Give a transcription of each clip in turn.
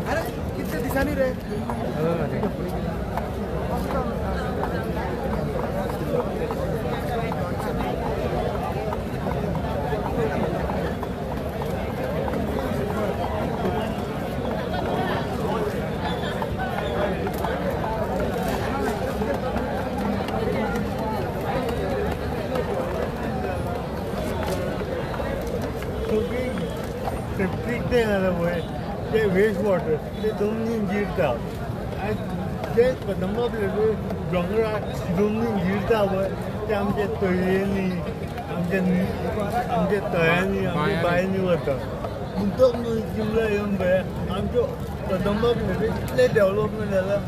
अरे कितने दिशा नहीं रहे। सेप्टीक टँक आसा पळय ते वेस्ट वॉटर ते जमनीन जिरता आनी ते कदंबा दोंगरार जमनीन जिरता पळय ते आमच्या तळयेंनी आमच्या आमच्या तळ्यांनी आमच्या बांयंनी वता. मुद्दम चिमला येवन पळय आमच्यो कदंबा प्लेटून इतलें डेवलपमेंट जालां,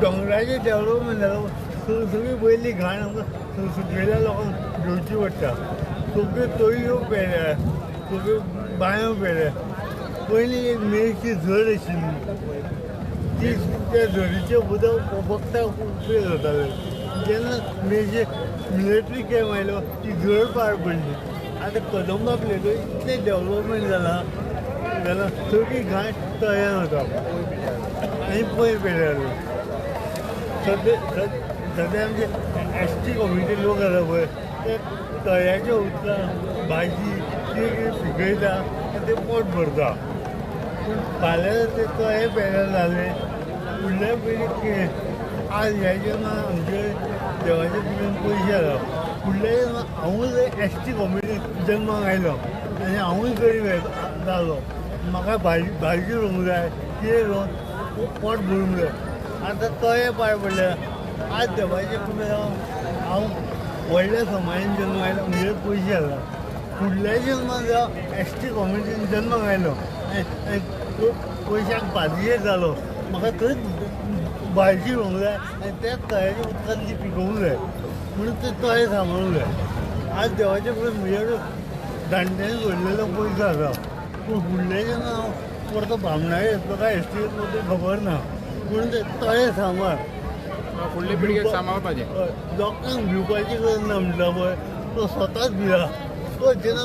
दोंगराचें डेवलपमेंट जालां. सगळी वयली घाण आमकां सकयल्या लोकांक घेवची पडटा. सगळ्यो तळयो पेल्या, सगळ्यो बांयो पेल्या. पयलीं एक मेळची झर आशिल्ली, ती त्या झरीचें उदक वखदाक उपयोग जाताले. जेन्ना मेळचे मिलिटरी कॅम्प आयलो ती झर पाड पडली. आतां कदंबा प्लेटून इतलें डेवलपमेंट जालां जाल्यार सगळी घाण तळ्यान वता आनी पयर पेल्यार. सद्या सद्या आमचे एस टी कम्युनिटी लोक आसा पळय ते तळ्याच्या उदकान भाजी कितें कितें पिकयता आनी ते पोट भरता. पूण फाल्यां ते तळे पेल्यार जाले फुडल्या पिळगेक कितें? आज ह्या जल्मान आमचे देवाचे कृपेन पयशे आसा, फुडल्या जल्मान हांवूच एस टी कम्युनिटी जल्माक आयलो आनी हांवूय गरीब जालो, म्हाका भाजी भाजी रोवंक जाय, कितें रोवन पोट भरूंक जाय. आतां तळे पाड पडल्या. आज देवाचे कृपेन हांव व्हडल्या समाजान जल्माक आयलो, म्हजे पयशे आसा. फुडल्या जल्मान जावं एस टी कम्युनिटीन जल्माक आयलो आनी पयशांक पादयेर जालो, म्हाका थंयच भाजी रोवंक जाय आनी त्याच तळ्याच्या उदकान ती पिकोवंक जाय, म्हणून ते तळे सांबाळूंक जाय. आज देवाचे कृपेन म्हजे कडेन जाणट्यांनी जोडलेलो पयसो आसा, पूण फुडल्या जेन्ना हांव परतो बामणाक येतलो काय एस टी येतलो तें खबर ना. म्हणून ते तळे सांबाळ, फुडले पिळगेक सांबाळपाचें. लोकांक भिवपाची गरज ना. म्हणटा पळय तो स्वताच भिला. तो जेन्ना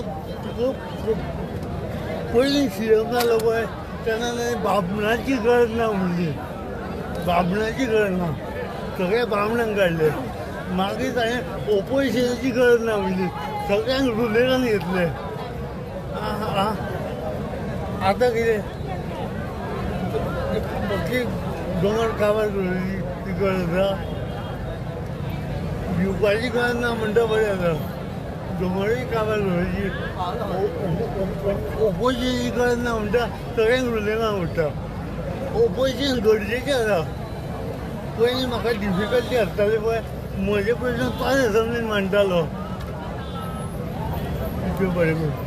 पयलीं सी एम जालो पळय तेन्ना ताणें बामणाची गरज ना म्हणली, बामणाची गरज ना, सगळ्या बामणांक काडले. मागीर ताणें ओपोजिशनाची गरज ना म्हणली, सगळ्यांक रुलेरान घेतले. आतां कितें दोंगर काबार करूची ती गरज आसा? भिवपाची गरज ना म्हणटा बरें आसा. दोंगरूय काबार करूची, ओपोजिशनाची गरज ना म्हणटा, सगळ्यांक रुलेंगां म्हणटा. ओपोजिशन गरजेचें आसा. पयलीं म्हाका डिफिकल्टी आसताली पळय, म्हजे प्रश्न तोच एसेंब्लीन मांडटालो. इतलें बरें करून.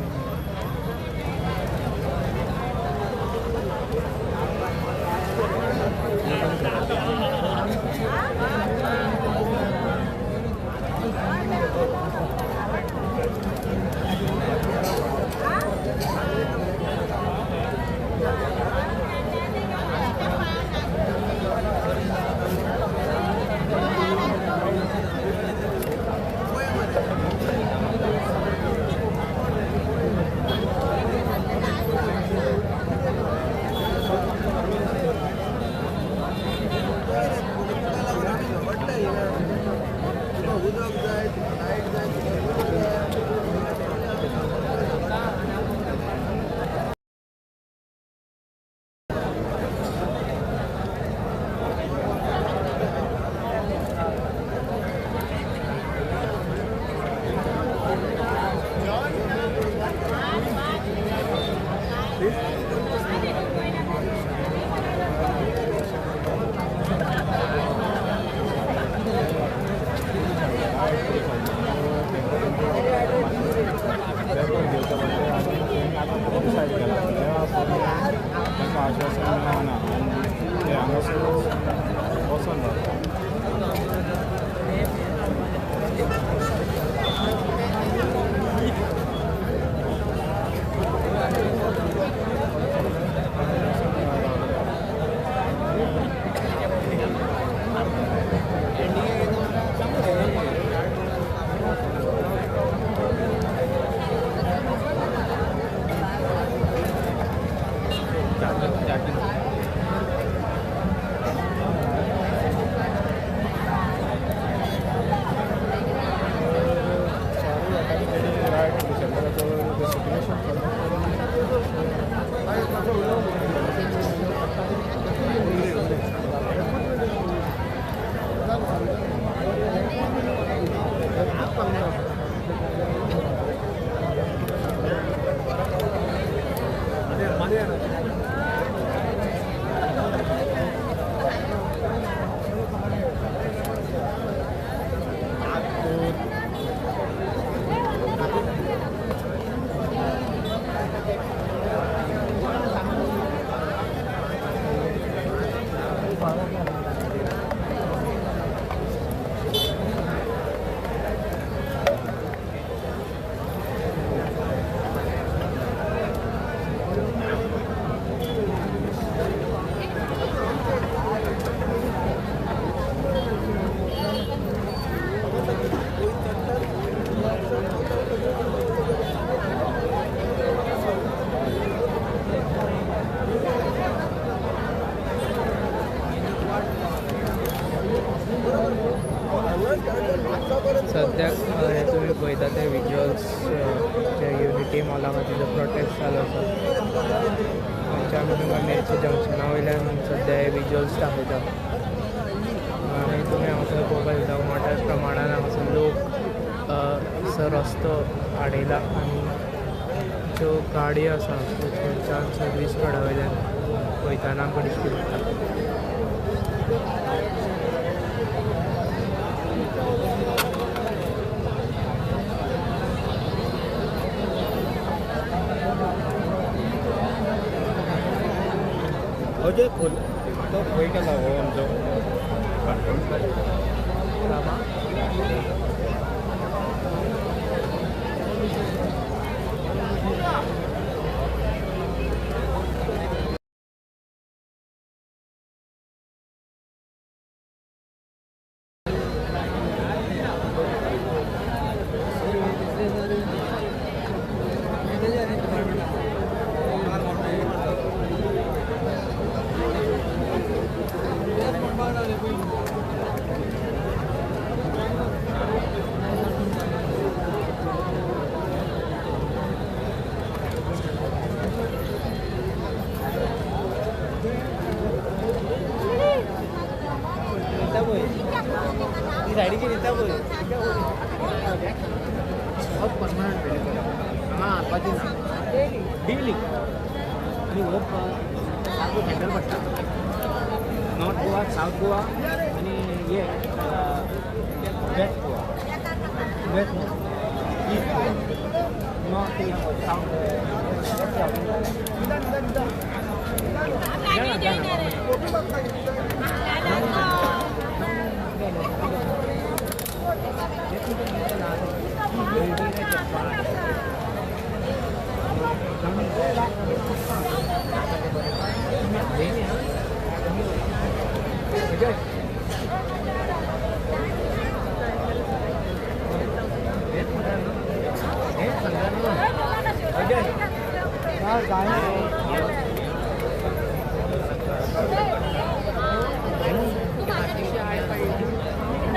आश्वासन मेळना. सद्याक हे तुमी पळयता ते विज्युअल्स जे युनिटी मॉला खातीर प्रोटेस्ट चालू आसा आमच्या आमी तुमकां मिर्ची जंक्शना वयल्यान सद्या हे विज्युअल्स दाखयता आनी तुमी हांगासर पळोवपाक शकता मोठ्या प्रमाणान हांगासर लोक रस्तो आडयला आनी ज्यो गाडयो आसा त्यो थंयच्यान सर्वीस रोडा वयल्यान वयताना आमकां दिश्टी पडटा. तो खंय गेला हो आमचो डेली आनी हो सारको सेंटर पडटा नॉर्थ गोवा सावथ गोवा आनी हे west Goa west east Goa north south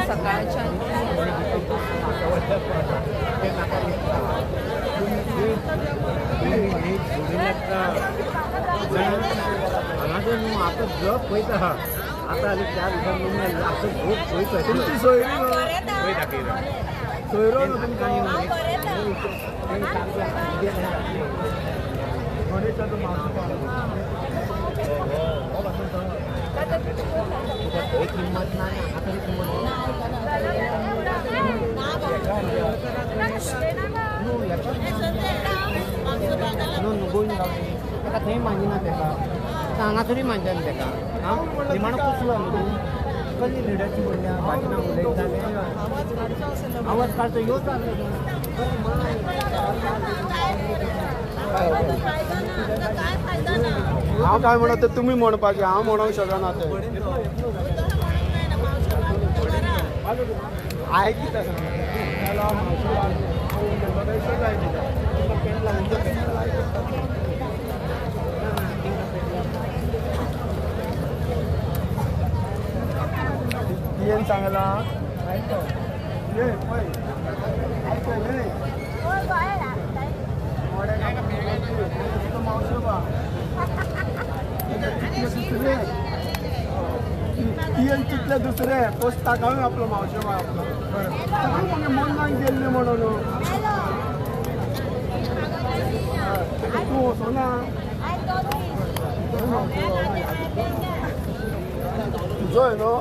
सकाळच्या हांगासर न्हू आतां जग पळयता आतां आनी चार दिसां आतां खूब पळयता तुमची सोयरी सोयरो न्हू तुमकां गणेशाचो मावसो तुका किंमत ना हांगा तरी किंमत न्हू न्हू गोंय गांवची ताका थंय मानिना तेका आतां हांगा तरी मानता न्हू तेका आं निमाणो कुसलो न्हू तूं कसली लिडरशीप म्हणल्या भाशणां उलयता आवाज काडचो ह्यो चालू हांव काय म्हणत तें तुमी म्हणपाचें हांव म्हणूंक शकना तें आयकिता म्हणून सांगला ये पळय आयकय मावशे बा तितले दुसरे पोस्ता घालून आपलो मावशे बा आपलो सगळं मगे मन गेल्ले म्हणून तूं वचना तुजो न्हू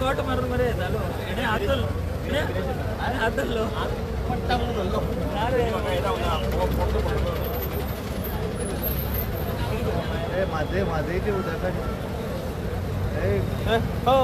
कट मारून मरे जालो हेणे आतल आतल्लो पट्टा म्हणून धरलो माझे माझे ते उदका हो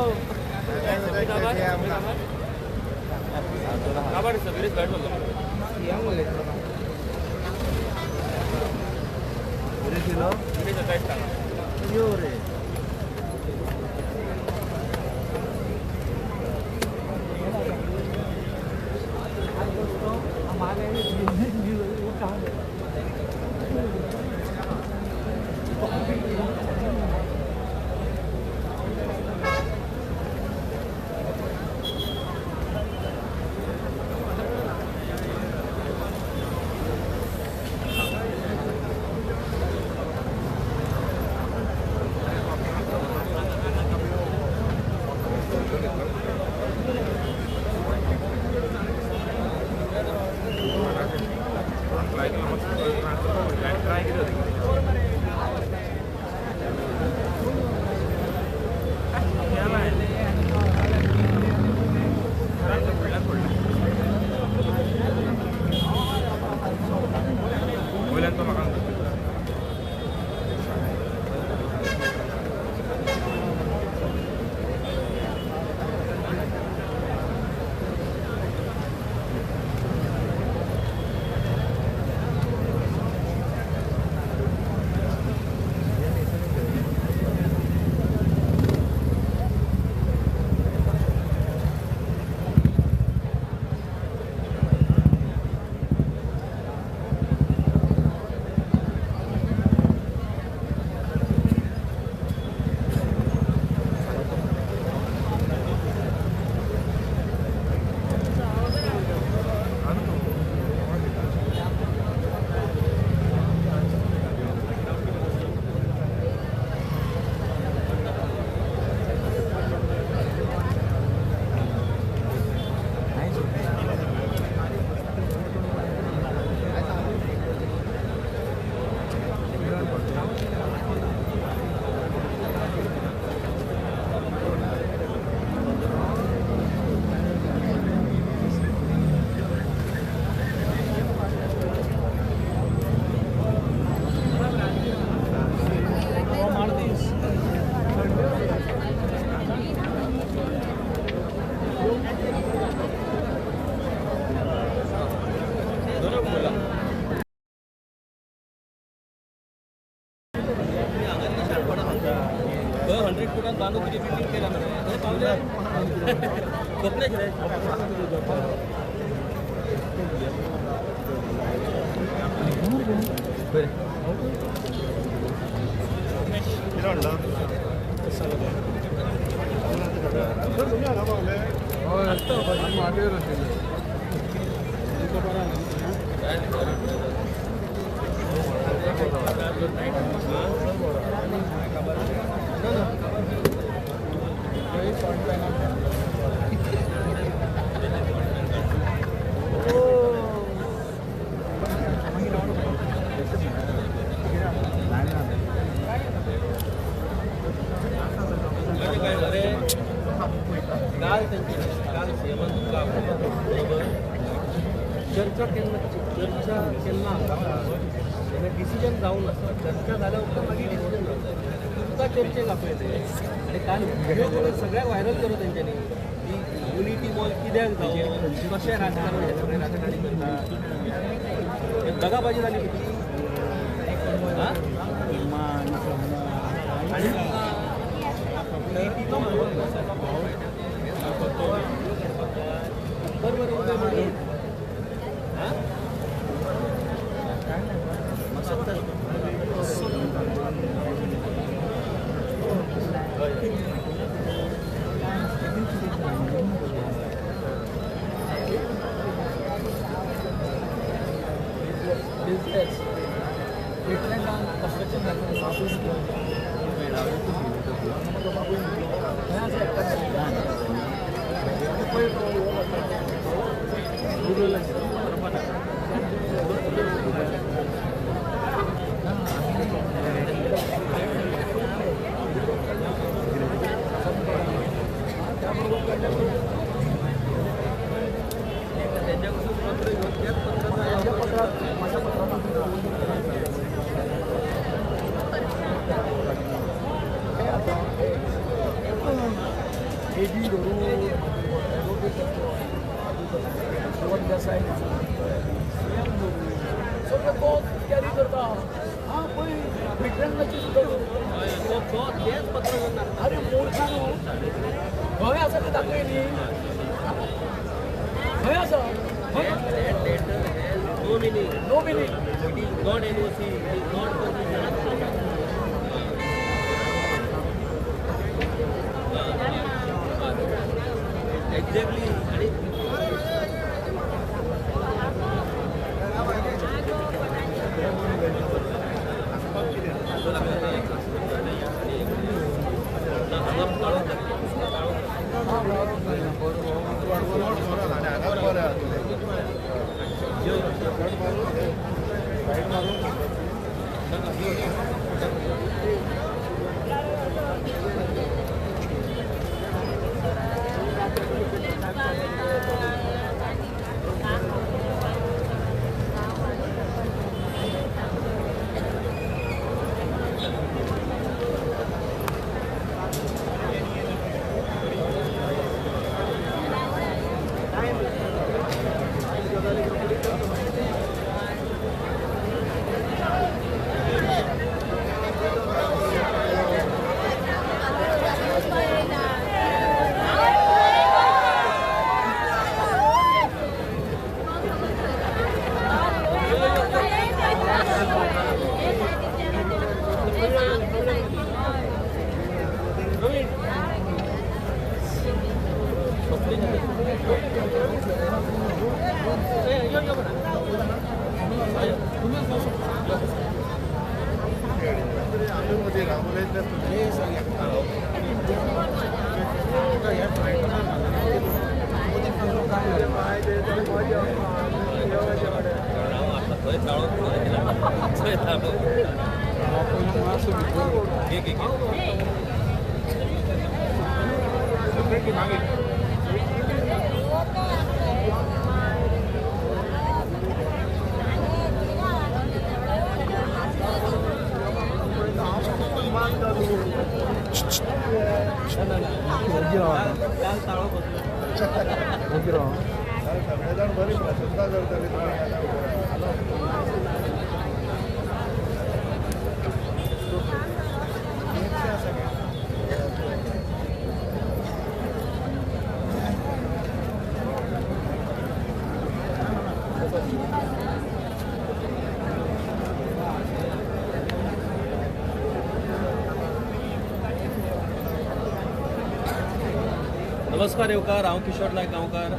चर्चा केन्ना डिसिजन जावन आसा चर्चा जाल्या उपरांत मागीर डिसिजन जाता तुका चर्चेक आपयले आनी काल व्हिडिओ करून सगळ्याक व्हायरल केलो तेंच्यांनी की युनिटी मॉल कित्याक जावं कशें राजकारण हे सगळें राजकारणी करता दगाबाजी जाली कितें आनी बरोबर एडी धरून शिवन देसाय सगळें तो कॅरी करता. आं पळय ब्रिटनाची सुद्दां अरे मूर्खा न्हू खंय आसा तें दाखय न्ही खंय आसा. No meaning. No meaning. It is not NOC. It is not permission. Exactly. नमस्कार येवकार, हांव किशोर नायक गांवकार.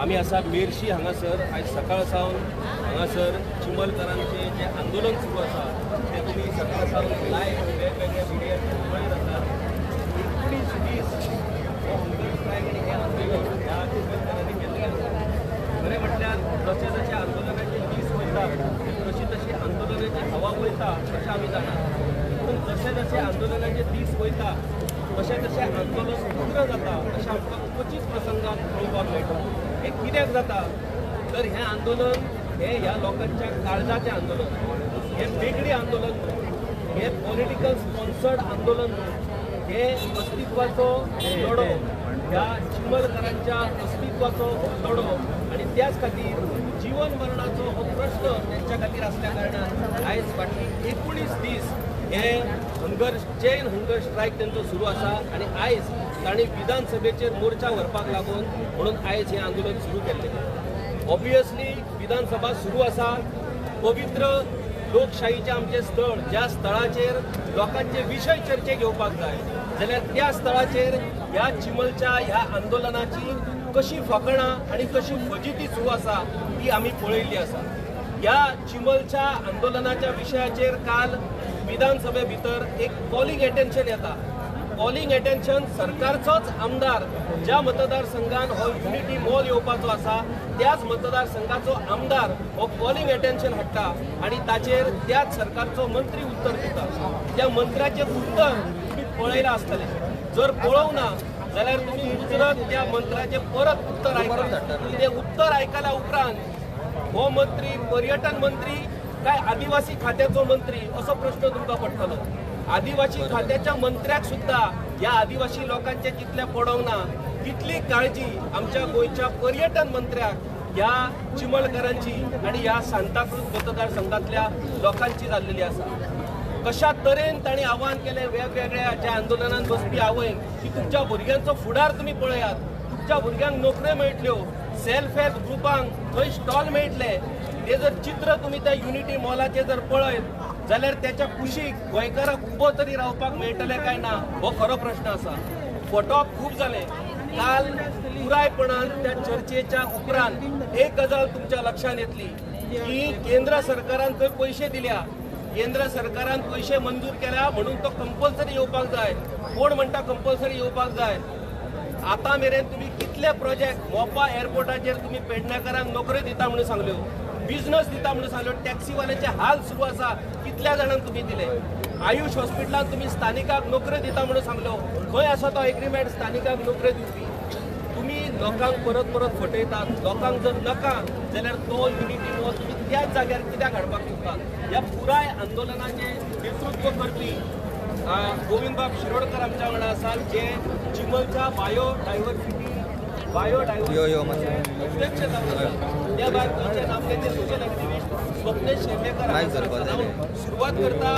आमी आसा मेरशी हांगासर. आयज सकाळ सावन हांगासर चिमलकरांचें जें आंदोलन सुरू आसा तें तुमी सकाळ सावन लायव्ह वेगवेगळ्या मिडियाचेर पळयत आसात. 19 दीस हो हंगर स्ट्रायक आनी हें आंदोलन ह्या चिमलकरांनी केल्लें आसा. खरें म्हटल्यार जशे जशे आंदोलनाचे दीस वयता तशी तशी आंदोलनाची हवा वयता अशें आमी जाणात. पूण जशे जशे आंदोलनाचे दीस वयता तशें तशें आंदोलन उग्र जाता अशें आमकां क्वचीत प्रसंगात पळोवपाक मेळटा. हें कित्याक जाता तर हें आंदोलन हें ह्या लोकांच्या काळजाचें आंदोलन, हें बेगडी आंदोलन न्हू, हें पॉलिटिकल स्पॉन्सर्ड आंदोलन न्हू, हें अस्तित्वाचो लढो, ह्या चिमलकरांच्या अस्तित्वाचो हो लढो आनी त्याच खातीर जीवन मरणाचो हो प्रश्न तेंच्या खातीर आसल्या कारणान आयज फाटली 19 दीस हे हंगर चेन हंगर स्ट्रायक तेंचो सुरू आसा आनी आयज तांणी विधानसभेचेर मोर्चा व्हरपाक लागून म्हणून आयज हें आंदोलन सुरू केल्लें. ऑब्वियसली विधानसभा सुरू आसा. पवित्र लोकशाहीचें आमचें स्थळ, ज्या स्थळाचेर लोकांचे विशय चर्चेक येवपाक जाय जाल्यार त्या स्थळाचेर ह्या चिमलच्या ह्या आंदोलनाची कशी फकाणां आनी कशी फजिती सुरू आसा ती आमी पळयल्ली आसा. ह्या चिमलच्या आंदोलनाच्या विशयाचेर काल विधानसभे भितर एक कॉलिंग एटेन्शन येता. कॉलिंग एटेन्शन सरकारचोच आमदार ज्या मतदारसंघान हो युनिटी मॉल येवपाचो आसा त्याच मतदारसंघाचो आमदार हो कॉलिंग एटेन्शन हाडटा आनी ताचेर त्याच सरकारचो मंत्री उत्तर दिता. त्या मंत्र्याचें उत्तर तुमी पळयलां आसतलें. जर पळोवंक ना जाल्यार तुमी मुजरत त्या मंत्र्याचें परत उत्तर आयकता. तें उत्तर आयकल्या उपरांत हो मंत्री पर्यटन मंत्री काय आदिवासी खात्याचो मंत्री असो प्रश्न तुमकां पडटलो. आदिवासी खात्याच्या मंत्र्याक सुद्धा ह्या आदिवासी लोकांचे तितले पडोंक ना तितली काळजी आमच्या गोंयच्या पर्यटन मंत्र्याक ह्या चिमलकरांची आनी ह्या सांताक्रूज मतदारसंघातल्या लोकांची जाल्लेली आसा. कशा तरेन तांणी आव्हान केलें वेगवेगळ्या ज्या आंदोलनान बसपी आवयन की तुमच्या भुरग्यांचो फुडार तुमी पळयात, तुमच्या भुरग्यांक नोकऱ्यो मेळटल्यो, सेल्फ हेल्प ग्रुपांक थंय स्टॉल मेळटले. ते जर चित्र तुमी त्या युनिटी मॉलाचें जर पळयत जाल्यार त्याच्या कुशीक गोंयकाराक उबो तरी रावपाक मेळटलें काय ना हो खरो प्रश्न आसा. फटोवप खूब जालें. काल पुरायपणान त्या चर्चेच्या उपरांत एक गजाल तुमच्या लक्षांत येतली की केंद्र सरकारान थंय पयशे दिल्या, केंद्र सरकारान पयशे मंजूर केल्या म्हणून तो कंपल्सरी येवपाक जाय. कोण म्हणटा कंपल्सरी येवपाक जाय? आतां मेरेन तुमी कितले प्रोजेक्ट मोपा एअरपोर्टाचेर तुमी पेडणेकारांक नोकऱ्यो दिता म्हणून सांगल्यो, बिजनस दिता म्हणून सांगल्यो, टॅक्सीवाल्यांचे हाल सुरू आसा कितल्या जाणांक तुमी दिले, आयुष हॉस्पिटलान तुमी स्थानिकांक नोकऱ्यो दिता म्हणून सांगल्यो, खंय आसा तो एग्रीमेंट स्थानिकांक नोकऱ्यो दिवपी? तुमी लोकांक परत परत फटयतात. लोकांक जर नाका जाल्यार तो युनिटी मॉल तुमी त्याच जाग्यार कित्याक हाडपाक सोदतात? ह्या पुराय आंदोलनाचें नेतृत्व करपी गोविंदबाब शिरोडकर आमच्या वांगडा आसात, जे चिमलच्या बायोडायवर्सिटी अध्यक्ष जावन आसात. त्या भायर गोंयचे नामनेचे सोशल एक्टिविस्ट स्वप्नेश शेर्लेकर. सुरवात करता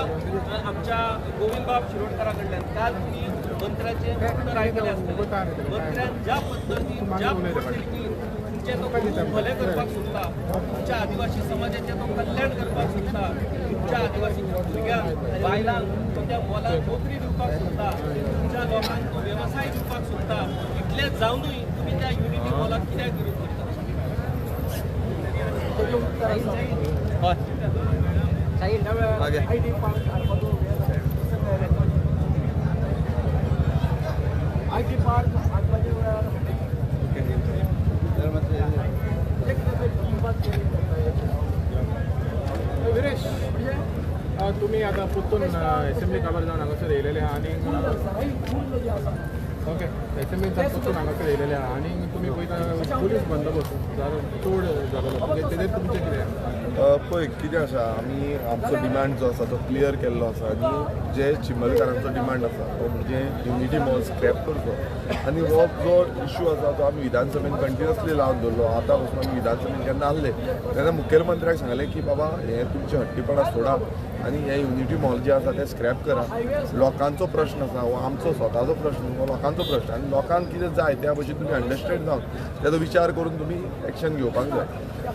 आमच्या गोविंदबाब शिरोडकरा कडल्यान. काल तुमी मंत्र्याचे उत्तर आयकलें आसतलें. मंत्र्यान ज्या पद्दतीन ज्या पोटतिडकीन तुमचें तो खूब भलें करपाक सोदता, तुमच्या आदिवासी समाजाचें तो कल्याण करपाक सोदता, तुमच्या आदिवासी भुरग्यांक बायलांक तो त्या मॉलान नोकरी दिवपाक सोदता, तुमच्या लोकांक तो वेवसाय दिवपाक सोदता, इतलें जावनूय तुमी त्या युनिटी मॉलाक कित्याक विरोध करता? IT park Viresh, तुम्ही आता परतून एसेंब्ली काबार जावन हांगासर येयलेले आहा आनी ओके एसेंब्लीन परतून हांगासर येयलेले आहा आनी तुमी पळयता पुलीस बंदोबस्त चड जालो तेजेर तुमचें कितें? पळय कितें आसा, आमी आमचो डिमांड जो आसा तो क्लियर केल्लो आसा आनी जे चिमलकारांचो डिमांड आसा तो म्हणजे युनिटी मॉल स्क्रॅप करचो आनी हो जो इशू आसा तो आमी विधानसभेन कंटिन्युअसली लावन दवरलो. आतां पसून आमी विधानसभेन जेन्ना आहले तेन्ना मुखेलमंत्र्याक सांगलें की बाबा हें तुमचें हट्टीपणां सोडा आनी हे युनिटी मॉल जे आसा ते स्क्रॅप करा. लोकांचो प्रश्न आसा, हो आमचो स्वताचो प्रश्न, हो लोकांचो प्रश्न आनी लोकांक कितें जाय त्या भशेन तुमी अंडरस्टँड जावन तेजो विचार करून तुमी एक्शन घेवपाक जाय.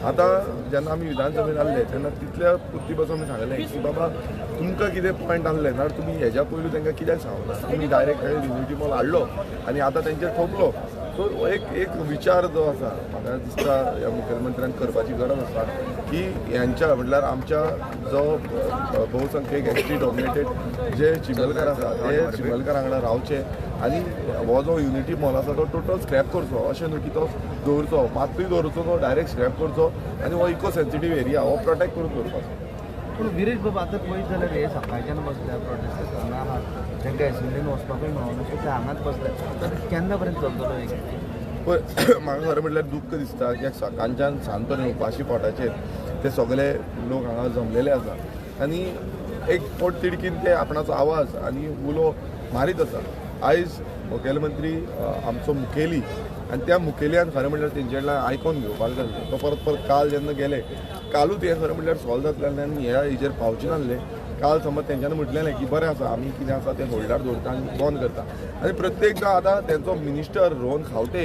आतां जेन्ना आमी विधानसभेन आहले तेन्ना तितल्या पुर्ती पासून आमी सांगलें की बाबा तुमकां कितें पॉयंट आहले नाल्यार तुमी हेज्या पयलू तांकां कित्याक सांगना, तुमी डायरेक्ट युनिटी मॉल हाडलो आनी आतां तेंचेर थोपलो. सो एक एक विचार जो आसा म्हाका दिसता ह्या मुखेलमंत्र्यान करपाची गरज आसा की ह्यांच्या म्हटल्यार आमच्या जो बहुसंख्यक एसटी डॉमिनेटेड जे चिमलकार आसा ते चिमलकार वांगडा रावचे आनी हो जो युनिटी मॉल आसा तो टोटल स्क्रॅप करचो. अशें न्हू की तो दवरचो, मातूय दवरचो, तो डायरेक्ट स्क्रॅप करचो आनी हो इको सेन्सिटीव एरिया हो प्रोटेक्ट करून दवरपाचो. पूण विरेश बाबा आतां पळयत जाल्यार हे सकाळच्यान बसल्या प्रोटेस्ट हांगा आहात, तांकां एसेंब्लीन वचपाकूय मेळना, सो ते हांगाच बसले, तर केन्ना पर्यंत चलतलो हे? पळय म्हाका खरें म्हटल्यार दुख्ख दिसता की सकाळच्यान सांज पर्यंत उपाशी पोटाचेर ते सगळे लोक हांगा जमलेले आसा आनी एक पोटतिडकीन ते आपणाचो आवाज आनी उलो मारीत आसा. आयज मुखेलमंत्री आमचो मुखेली आनी त्या मुखेल्यान खरें म्हटल्यार तेंचे कडल्यान आयकोन घेवपाक जाय. तो परत परत काल जेन्ना गेले कालूच हें खरें म्हटल्यार सॉल्व जातलें आनी ह्या हेजेर पावचें नासलें. काल समज तेंच्यांनी म्हटलेलें की बरें आसा आमी कितें आसा तें होल्डार दवरता आनी बंद करता आनी प्रत्येकदां आतां तेंचो मिनिस्टर रोहन खावटे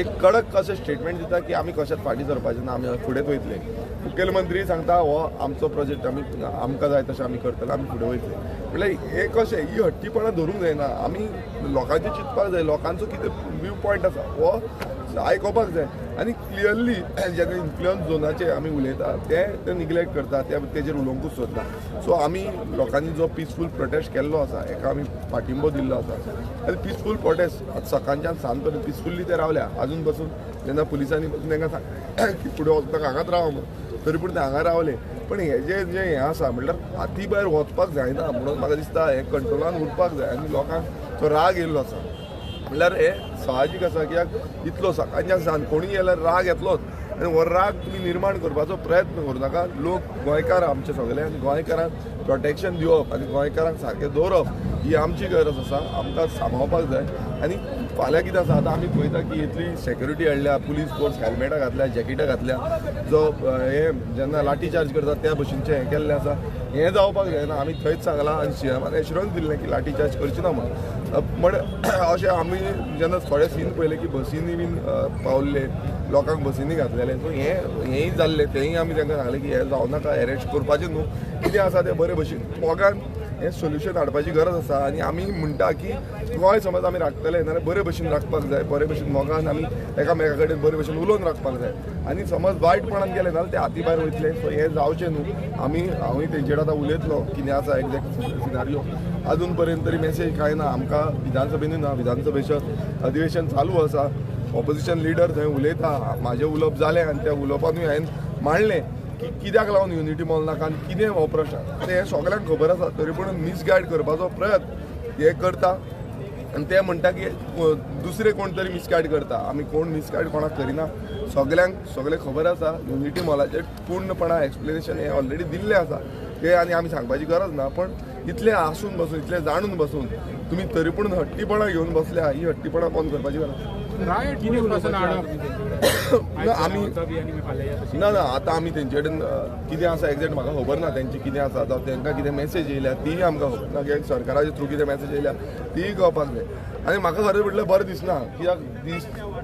एक कडक कशें स्टेटमेंट दिता की आमी कशेंच फाटीं सरपाचें ना, आमी फुडेंच वयतले. मुखेलमंत्री सांगता हो आमचो प्रोजेक्ट आमी आमकां जाय तशें आमी करतले, आमी फुडें वयतले. म्हळ्यार हें कशें ही हट्टीपणां धरूंक जायना, आमी लोकांचें चिंतपाक जाय, लोकांचो कितें व्यू पॉयंट आसा हो आयकोपाक जाय आनी क्लियरली जेन्ना इन्फ्लुयन्स झोनाचे आमी उलयता ते निग्लेक्ट करता, ते तेजेर उलोवंकूच सोदना. सो आमी लोकांनी जो पिसफूल प्रोटेस्ट केल्लो आसा हेका आमी पाठिंबो दिल्लो आसा आनी पिसफूल प्रोटेस्ट सकाळच्यान सांज पर्यंत पिसफुल्ली ते रावल्या. आजून पसून जेन्ना पुलिसांनी पसून तांकां सांगलें की फुडें वचपाक हांगाच राव म्हणून, तरी पूण ते हांगा रावले. पण हे जे हें आसा म्हटल्यार हाती भायर वचपाक जायना म्हणून म्हाका दिसता हें कंट्रोलान उरपाक जाय आनी लोकांक तो राग येयल्लो आसा. म्हणल्यार हें साहजीक आसा कित्याक इतलो सकाळच्यान सांज कोणूय गेल्यार राग येतलोच. आनी हो राग तुमी निर्माण करपाचो प्रयत्न करूं नाका. लोक गोंयकार आमचे सगळे आनी गोंयकारांक प्रोटेक्शन दिवप आनी गोंयकारांक सारकें दवरप ही आमची गरज आसा. आमकां सांबाळपाक जाय. आनी फाल्यां कितें आसा, आतां आमी पळयता की इतली सेक्युरिटी हाडल्या, पुलीस फोर्स हेल्मेटां घातल्या, जॅकेटां घातल्या, जो हे जेन्ना लाठी चार्ज करता त्या भशेनचें हें केल्लें आसा. हें जावपाक जायना. आमी थंयच सांगलां आनी सीएमान एश्युरन्स दिल्लें की लाठी चार्ज करची ना म्हणून. म्हण अशें आमी जेन्ना थोडे सीन पळयले की बसींनी बीन पावल्ले लोकांक बसींनी घातलेले, सो हेंय जाल्लें, तेंय आमी तांकां सांगलें की हें जावं नाका, एरेस्ट करपाचें न्हू, कितें आसा तें बरे भशेन मोगान हें सोल्युशन हाडपाची गरज आसा. आनी आमी म्हणटा की गोंय समज आमी राखतले जाल्यार बरे भशेन राखपाक जाय, बरे भशेन मोगान आमी एकामेका कडेन बरे भशेन उलोवन राखपाक जाय. आनी समज वायटपणान गेले जाल्यार ते हाती भायर वयतले. सो हें जावचें न्हू. आमी हांवूय तेंचेर आतां उलयतलो कितें आसा एग्जॅक्ट सिनारियो. अजून पर्यंत तरी मॅसेज कांय ना आमकां. विधानसभेनूय ना, विधानसभेचें अधिवेशन चालू आसा, ऑपोजिशन लिडर थंय उलयता. म्हाजें उलोवप जालें आनी त्या उलोवपानूय हांवें मांडलें की कित्याक लागून युनिटी मॉल नाका आनी कितें हो प्रश्न, आतां हें सगळ्यांक खबर आसा, तरी पूण मिसगायड करपाचो प्रयत्न हे करता. आनी ते म्हणटा की दुसरे कोण तरी मिसगायड करता. आमी कोण मिसगायड कोणाक करिना, सगळ्यांक सगळें खबर आसा. युनिटी मॉलाचेर पूर्णपणान एक्सप्लेनेशन हें ऑलरेडी दिल्लें आसा तें आनी आमी सांगपाची गरज ना. पण इतलें आसून बसून, इतलें जाणून बसून तुमी तरी पूण हट्टीपणां घेवन बसल्या, ही हट्टीपणां बंद करपाची गरज. ना आमी ना ना आतां आमी तेंचे कडेन कितें आसा एग्जॅक्ट म्हाका खबर ना, तेंची कितें आसा जावं तांकां कितें मॅसेज येयल्या तीय आमकां खबर ना, कित्याक सरकाराच्या थ्रू कितें मॅसेज येयल्या तीय कळपाक जाय. आनी म्हाका खरें म्हटल्यार बरें दिसना, कित्याक दीस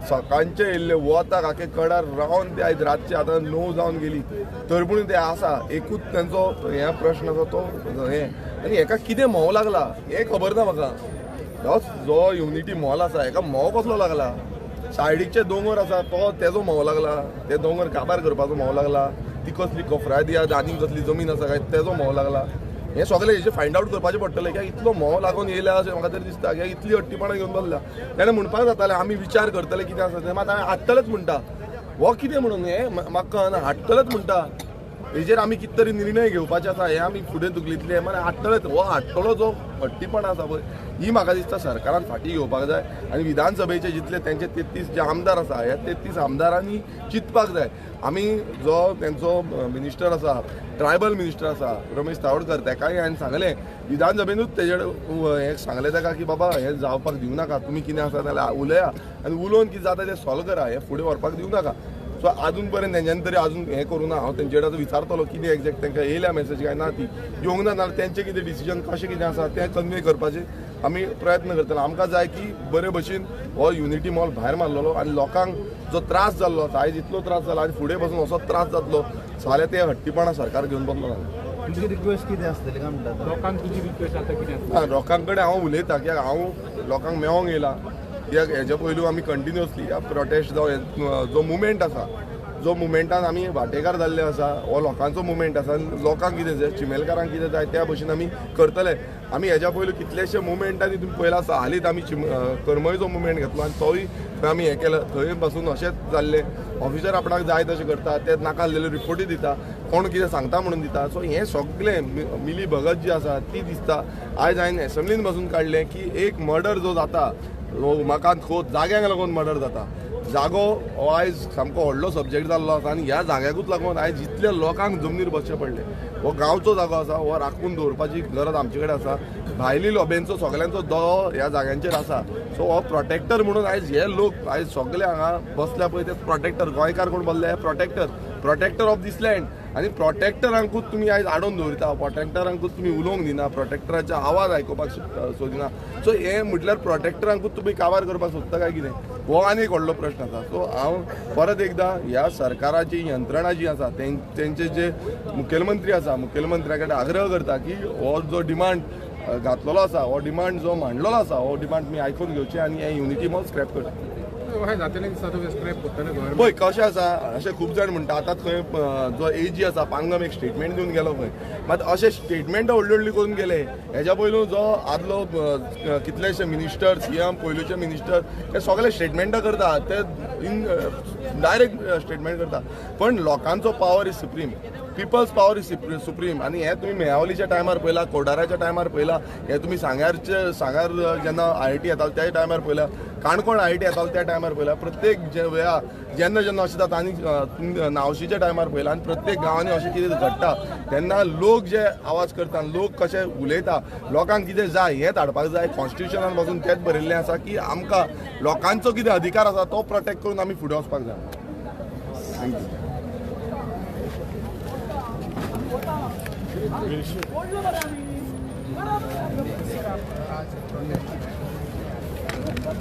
सकाळचे येयल्ले वताक आखे कडार रावन ते आयज रातचे आतां 9 जावन गेली तरी पूण ते आसा. एकूच तेंचो हे प्रश्न आसा तो हें, आनी हेका कितें म्होंव लागला हें खबर ना म्हाका. जो युनिटी मॉल आसा हेका म्होंव कसलो लागला? सायडीकचे दोंगर आसा तो तेजो म्होंव लागला, ते दोंगर काबार करपाचो म्होंव लागला, ती कसली कफरादी आनी कसली जमीन आसा काय तेजो म्होंव लागला. हें सगळें हेजें फायंड आवट करपाचें पडटलें. कित्याक इतलो म्होंव लागून येयला अशें म्हाका तरी दिसता. कित्याक इतली हट्टीपणां घेवन बसला. तेणें म्हणपाक जातालें आमी विचार करतले कितें आसा तें, मात हांवें हाडटलेच म्हणटा. हो कितें म्हणून हें म्हाका कळना, हाडटलेच म्हणटा. हेजेर आमी कितें तरी निर्णय घेवपाचे आसा, हें आमी फुडें धुकलितलें, मागीर हाडटलेच. हो हाडटलो जो हट्टीपण आसा पळय, ही म्हाका दिसता सरकारान फाटीं घेवपाक जाय. आनी विधानसभेचे जितले तेंचे 33 जे आमदार आसा, ह्या 33 आमदारांनी चिंतपाक जाय. आमी जो तेंचो मिनिस्टर आसा, ट्रायबल मिनिस्टर आसा रमेश तावडकर, तेकाय हांवें सांगलें विधानसभेनूच तेजे हें सांगलें ताका की बाबा हें जावपाक दिवं नाका, तुमी कितें आसा जाल्यार उलया आनी उलोवन कितें जाता तें सॉल्व करा, हें फुडें व्हरपाक दिवं नाका. सो आजून पर्यंत तेंच्यांनी तरी आजून हें करूं ना. हांव तेंचे कडेन आतां विचारतलो कितें एग्जॅक्ट तांकां येयल्या मॅसेज काय ना, ती येवंक ना जाल्यार तेंचें कितें डिसिजन कशें कितें आसा तें कन्वे करपाचें आमी प्रयत्न करतले. आमकां जाय की बरे भशेन हो युनिटी मॉल भायर मारलेलो आनी लोकांक जो त्रास जाल्लो आसा, आयज इतलो त्रास जाला आनी फुडें बसून असोच त्रास जातलो जाल्यार ते हट्टीपणां सरकार घेवन बसलो ना. तुजी रिक्वेस्ट कितें आसतली काय म्हणटा? लोकांक तुजी रिक्वेस्ट आतां कितें? लोकां कडेन हांव उलयतां कित्याक हांव लोकांक मेळोंक येयला. कित्याक हेजे पयलू आमी कंटिन्युअसली ह्या प्रोटेस्ट जावं जो मुवमेंट आसा, जो मुवमेंटान आमी वांटेकार जाल्ले आसा, हो लोकांचो मुवमेंट आसा. लोकांक कितें जाय, चिमेलकारांक कितें जाय त्या भशेन आमी करतले. आमी हेज्या पयलू कितलेशे मुवमेंटांनी तुमी पळयलां आसा. हालींच आमी करमळीचो मुवमेंट घेतलो आनी तोय थंय आमी हें केलें, थंय पासून अशेंच जाल्लें. ऑफिसर आपणाक जाय तशें करता, ते नाका आसलेल्यो रिपोर्टूय दिता, कोण कितें सांगता म्हणून दिता. सो हें सगळें मिली भगत जी आसा ती दिसता. आयज हांवें एसेंब्लीन बसून काडलें की एक मर्डर जो जाता उमाकांत खोत जाग्यांक लागून मर्डर जाता. जागो हो आयज सामको व्हडलो सब्जेक्ट जाल्लो आसा आनी ह्या जाग्याकूच लागून आयज इतल्या लोकांक जमनीर बसचें पडलें. हो गांवचो जागो आसा, हो राखून दवरपाची गरज आमचे कडेन आसा. भायली लोब्यांचो सगळ्यांचो दोळो ह्या जाग्यांचेर आसा. सो हो प्रोटेक्टर म्हणून आयज हे लोक आयज सगळे हांगा बसल्या पळय ते प्रोटेक्टर, गोंयकार कोण बसले protector, protector of this land. आनी प्रोटेक्टरांकूच तुमी आयज आडोवन दवरिता, प्रोटेक्टरांकूच तुमी उलोवंक दिना, प्रोटेक्टराचो आवाज आयकुपाक सोदिना. सो हें म्हटल्यार प्रोटेक्टरांकूच तुमी काबार करपाक सोदता काय कितें, हो आनी एक व्हडलो प्रश्न आसा. सो हांव परत एकदां ह्या सरकाराची यंत्रणा जी आसा, तेंचे जे मुखेलमंत्री आसा, मुखेलमंत्र्या कडेन आग्रह करता की हो जो डिमांड घातलेलो आसा, हो डिमांड जो मांडलेलो आसा, हो डिमांड तुमी आयकून घेवचे आनी हें युनिटी मॉल स्क्रॅप करचें. पळय कशें आसा, अशें खूब जाण म्हणटा. आतां थंय जो एजी आसा पांगम एक स्टेटमेंट दिवन गेलो खंय, मात अशें स्टेटमेंटां व्हडली व्हडली करून गेले. हेज्या पयलू जो आदलो कितलेशे मिनिस्टर, सीएम, पयलूचे मिनिस्टर, ते सगळे स्टेटमेंटां करता, ते इन डायरेक्ट स्टेटमेंट करता. पण लोकांचो power is supreme. People's power is supreme. आनी हें तुमी मेळावलीच्या टायमार पळयला, कोडाराच्या टायमार पळयला, हें तुमी सांग्यार जेन्ना आयआयटी येतालो त्या टायमार पळयला, काणकोण आयआयटी येतालो त्या टायमार पळयला. प्रत्येक जे वेळा जेन्ना जेन्ना अशें जाता आनी नावशीच्या टायमार पळयला आनी प्रत्येक गांवांनी अशें कितें घडटा तेन्ना लोक जे आवाज करता, लोक कशे उलयता, लोकांक कितें जाय हें धाडपाक जाय. कॉन्स्टिट्युशनान पासून तेंच बरयल्लें आसा की आमकां लोकांचो कितें अधिकार आसा तो प्रोटेक्ट करून आमी फुडें वचपाक जाय. Thank you.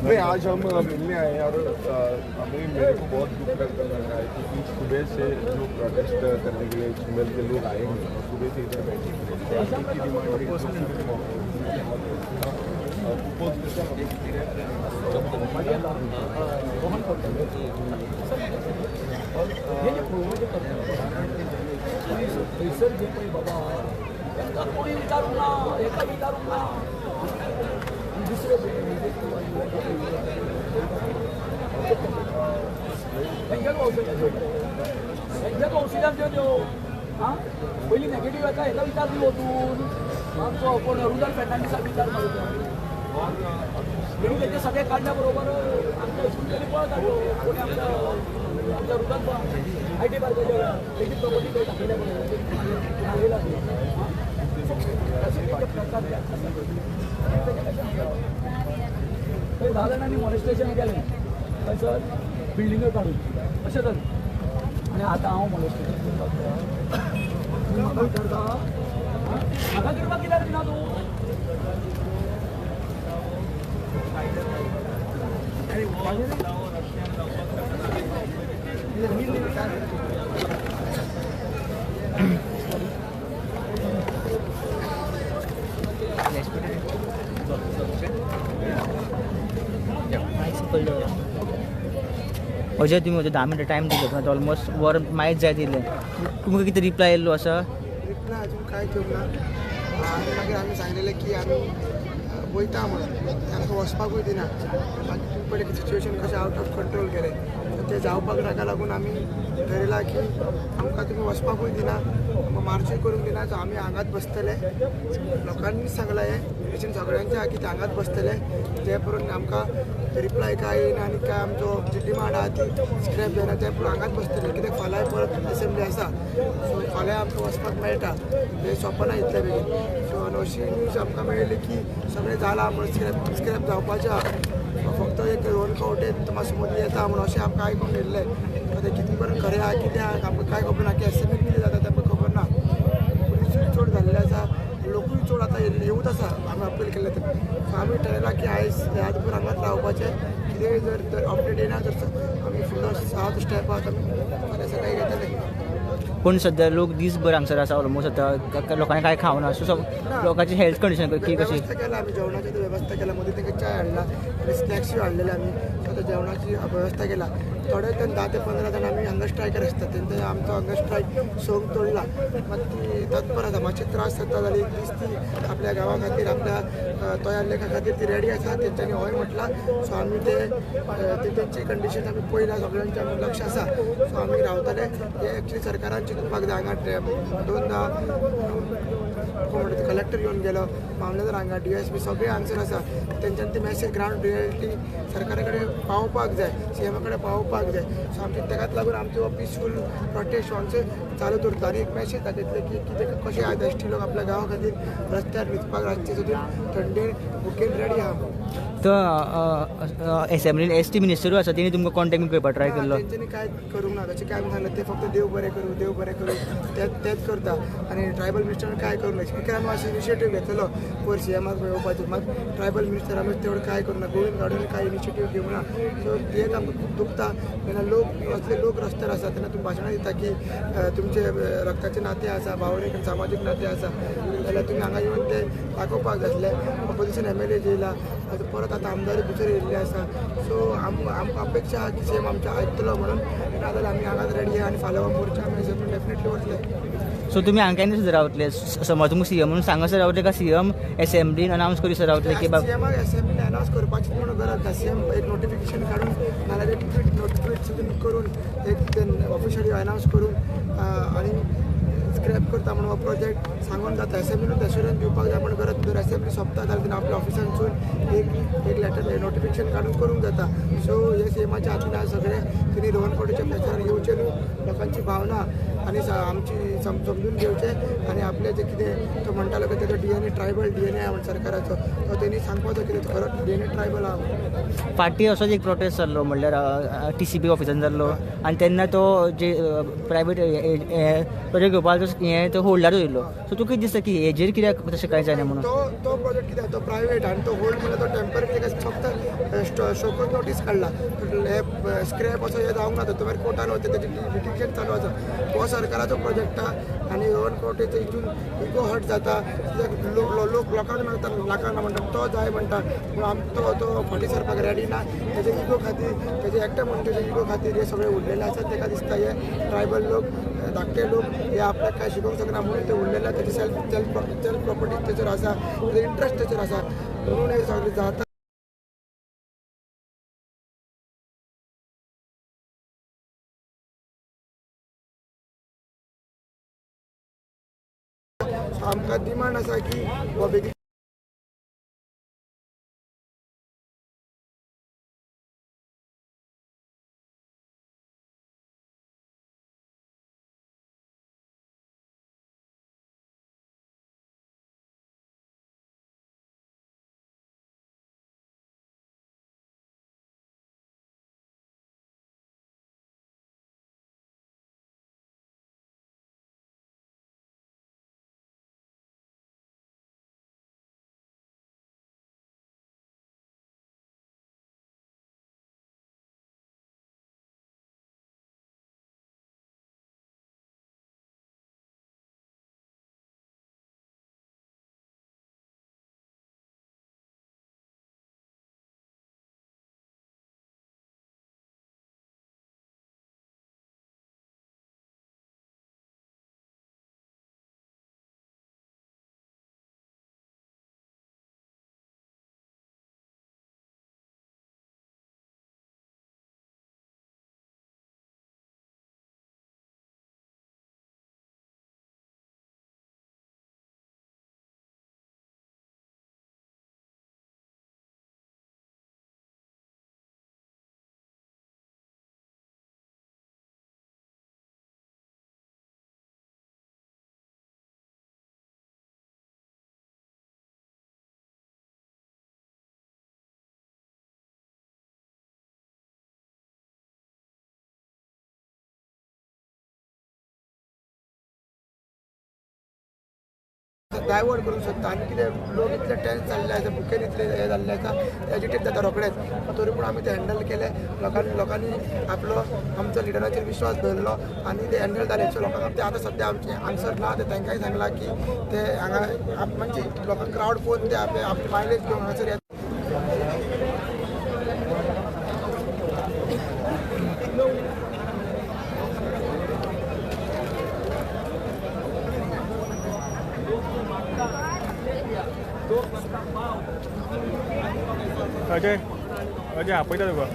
नहीं, आज हम मिलने आए हैं और हमें मेरे को बहुत दुख लग रहा है क्योंकि सुबह से जो प्रोटेस्ट करने के लिए चिमल के लोग आए हैं और सुबह से इधर बैठे हैं। पयलीं नेगेटीव येता हेका विचार दी वचून आमचो कोण रुदल फेर्नांडीसाक विचार मारता तेणी तेचे सगळे काडल्या बरोबर आमच्या हितून तेणी पळत हाडलो. कोणी आमच्या आमच्या रुदल I T पार्काच्या वेळार तेजी प्रॉपर्टी थंय दाखयल्या बरोबर प्रकार थंय 10 जाणांनी मॉलेस्टेशन केलें थंयसर बिल्डिंगो काडून अशें जालें. आनी आतां हांव मॉलेस्टेशन करपाक म्हाका विचारता म्हाका करपाक कित्याक दिना तूं? अजय, तुमी म्हजे 10 मिनटां टायम दिलो, आतां ऑलमोस्ट वर मायज जायत येयलें. तुमकां कितें रिप्लाय येयल्लो आसा? रिप्लाय अजून कांय दिवंक ना. आनी मागीर आमी सांगलेलें की आमी वयता म्हणून, आमकां वचपाकूय दिना. मागीर तुमी पळयलें की सिच्युएशन कशें आवट ऑफ कंट्रोल गेलें, तें जावपाक नाका लागून आमी ठरयलां की आमकां तुमी वचपाकूय दिना, आमकां मार्चूय करूंक दिना. सो आमी हांगाच बसतले. लोकांनी सांगलां हें रिलेशन सगळ्यांचें आहा की ते हांगाच बसतले जे पर्यंत आमकां रिप्लाय काय येयना आनी काय आमचो जी डिमांड आहा ती स्क्रॅप जायना ते पर्यंत हांगाच बसतले. कित्याक फाल्यां परत एसेंब्ली आसा, सो फाल्यां आमकां वचपाक मेळटा, हें सोंपें ना इतले बेगीन. सो आनी अशी न्यूज आमकां मेळ्ळी की सगळें जालां म्हणून स्क्रॅप जावपाचें आहा, फक्त एक रोहन खंवटे मातसो मदीं येता म्हणून अशें आमकां आयकूंक येयल्लें. तें कितें पर्यंत खरें आहा कितें आहा आमकां कांय खबर ना, की एसेंब्ली कितें जाता तें आमकां खबर ना. पुलिसूय चड जाल्ले आसा, लोकूय चड आतां येवत आसा आमी अपील केल्लें तें. सो आमी ठरयलां की आयज रातभर हांगाच रावपाचें. कितेंय जर अपडेट येना तर आमी फुडलो 7 स्टेप आहा आमी फाल्यां सकाळीं घेतले. पूण सद्या लोक दीसभर हांगसर आसा ऑलमोस्ट, आतां लोकांनी कांय खावना, सो लोकांची हेल्थ कंडिशन कशी? वेवस्था केला आमी, जेवणाची वेवस्था केला, मदीं तांकां च्याय हाडला आनी स्नॅक्सूय हाडलेले आमी. सो आतां जेवणाची वेवस्था केला. थोडे जाण 10 ते 15 जाण आमी हंगर स्ट्रायकर आसता, तेंचे आमचो हंगर स्ट्रायक सोंग तोडला. मात ती तत्पर आसा, मातशे त्रास जाता जाल्यार एक दीस ती आपल्या गांवा खातीर आपल्या तयार लेखा खातीर ती रेडी आसा, तेंच्यांनी हय म्हटलां. सो आमी ते तेंची कंडिशन आमी पळयला, सगळ्यांचें आमी लक्ष आसा. सो आमी रावतले. हे एक्चुली सरकारान चिंतपाक जाय. हांगा 2दा कोण म्हणटा कलेक्टर येवन गेलो, मामलेदार हांगा, DSP सगळे हांगसर आसा. तेंच्यांनी ती मॅसेज ग्रावंड रियलिटी सरकारा कडेन पावोवपाक जाय, सीएमा कडेन पावोवपाक जाय. सो आमचे तेकाच लागून आमचो पिसफूल प्रोटेस्ट आमचो चालू दवरता. आनी एक मॅसेज दाखयतले की कितें कशें आयज एसटी लोक आपल्या गांवा खातीर रस्त्यार न्हिदपाक रातचे सुद्दां थंडेन भुकेन रेडी आहा. तर एसेंब्लीन एस टी मिनिस्टरूय आसा, तेणी तुमकां कॉन्टेक्ट करपाक ट्राय केल्लो? तेंच्यांनी कांय करूंक ना, तशें काय आमी सांगलें ते फक्त देव बरें करूं, देव बरें करूं तेंच करता. आनी ट्रायबल मिनिस्टरान कांय करूंक ना. स्पिकरान मातसो इनिशिएटीव घेतलो पयर सीएमाक मेळोवपाचेर, मात ट्रायबल मिनिस्टर आमी तेवढं काय करूंक ना, गोविंद गावडेन कांय इनिशिएटीव घेवंक ना. सो हें आमकां खूब दुखता तेन्ना लोक असले लोक रस्त्यार आसा तेन्ना तुमी भाशणां दिता की तुमचे रक्ताचें नातें आसा, भावनीक आनी सामाजीक नातें आसा, जाल्यार तुमी हांगा येवन ते दाखोवपाक जाय आसलें. ऑपोजिशन MLA येयला, आतां परत आतां आमदारूय दुसरे येयल्ले आसा. सो आमकां अपेक्षा आहा की सीएम आमचें आयकतलो म्हणून, नाजाल्यार आमी हांगाच रेडी आहा आनी फाल्यां मोर्चा आमी डेफिनेटली वतले. सो तुमी हांगा केन्ना सुद्दां रावतले? समज तुमकां सीएम म्हणून सांगसर रावतले काय सीएम एसेंब्लीन अनावन्स करीसर रावतले की बाबा सीएमाक एसेंब्लीन अनावन्स करपाची म्हणून गरज ना. सीएम एक नोटिफिकेशन काडून नाजाल्यार एक ट्वीट सुद्दां करून एक ऑफिशियली अनावन्स करून आनी स्क्रॅप करता म्हणून हो प्रोजेक्ट सांगून जाता. एसेंब्लीनूच एश्युरन्स दिवपाक जाय म्हण गरज जर एसेंब्ली सोंपता जाल्यार तेन्ना आपल्या ऑफिसांतसून एक एक लेटर नोटिफिकेशन काडून करूंक जाता. सो हे सीएमाच्या हातीन आसा सगळें. तेणी रोहन खंवटेच्या प्रेशरार येवचें न्हू, लोकांची भावना आनी आमची समजून घेवचें आनी आपलें जें कितें तो म्हणटालो की तेजो DNA tribal DNA आहा म्हण सरकाराचो, तो तेणी सांगपाचो कितें खरो DNA tribal आहा. फाटीं असोच एक प्रोटेस्ट जाल्लो म्हणल्यार TCP ऑफिसान जाल्लो आनी तेन्ना तो जे प्रायवेट प्रोजेक्ट घेवपाक हें तो होल्डार दवरिल्लो. सो तुका कितें दिसता की हेजेर कित्याक तशें कांय जायना म्हणून? तो तो प्रोजेक्ट कितें तो प्रायवेट आनी तो होल्ड म्हणल्यार तो टेंपररी फक्त शोकॉज नोटीस काडला, हे स्क्रॅप असो हें जावंक ना, तो मागीर कोर्टान वता, तेजी लिटिगेशन चालू आसा. हो सरकाराचो प्रोजेक्ट आहा आनी रोहन खंवटेचो हितून इगो हर्ट जाता कित्याक लोक लोकांक नाका नाका म्हणटा, तो जाय म्हणटा पूण आम तो तो फाटीं सरपाक रेडी ना. तेजे इगो खातीर, तेजे एकट्या मनशाच्या इगो खातीर हे सगळे उरलेले आसा. तेका दिसता हे ट्रायबल लोक, धाकटे लोक हे आपल्याक कांय शिकोवंक शकना म्हणून ते उरलेले. तेजे सेल्फ सेल्फ सेल्फ प्रॉपर्टी तेचेर आसा, तेजो इंट्रस्ट तेचेर आसा म्हणून हे सगळें जाता. आमकां डिमांड आसा की हो बेगीन डायवर्ट करूंक सोदता आनी कितें लोक इतले टेन्स जाल्ले आसा, भुकेन इतले हें जाल्ले आसा, एजिटेट जाता रोखडेच. तरी पूण आमी तें हँडल केलें. लोकांनी आपलो आमचो लिडराचेर विश्वास दवरलो आनी ते हँडल जालें. सो लोकांक ते आतां सद्या आमचें आन्सर ना, ते तांकांय सांगलां की ते हांगा म्हणजे लोकांक क्रावड पळोवन ते आपले आपली मायलेज घेवन हांगासर येता. अजय अजय आपयता तुका.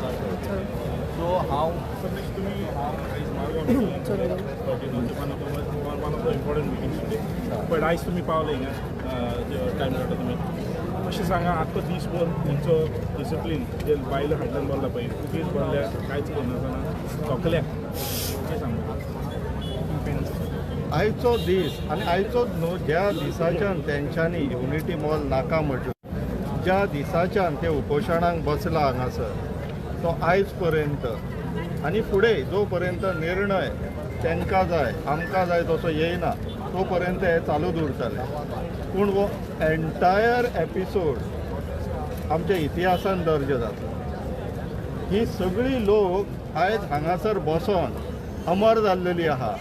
सो हांव तुमी one of the important meetings today. But आयज तुमी पावले हिंगा टायम काडटा तुमी अशें सांगा आख्खो दीसभर तेंचो डिसिप्लीन जे बायलो फाटल्यान बसला पळय उगीच बसल्या कांयच करनासतना थकल्या तें सांगता. आयचो दीस आनी आयचोच न्हू, ज्या दिसाच्यान तेंच्यांनी युनिटी मॉल नाका म्हटलें, ज्या दिसाच्यान ते उपोशणाक बसला हांगासर तो आयज पर्यंत आनी फुडें जो पर्यंत निर्णय तांकां जाय आमकां जाय तसो येयना तो पर्यंत हें चालूच उरतलें. पूण हो एन्टायर एपिसोड आमच्या इतिहासान दर्ज जाता. ही सगळी लोक आयज हांगासर बसोन अमर जाल्लेली आहा.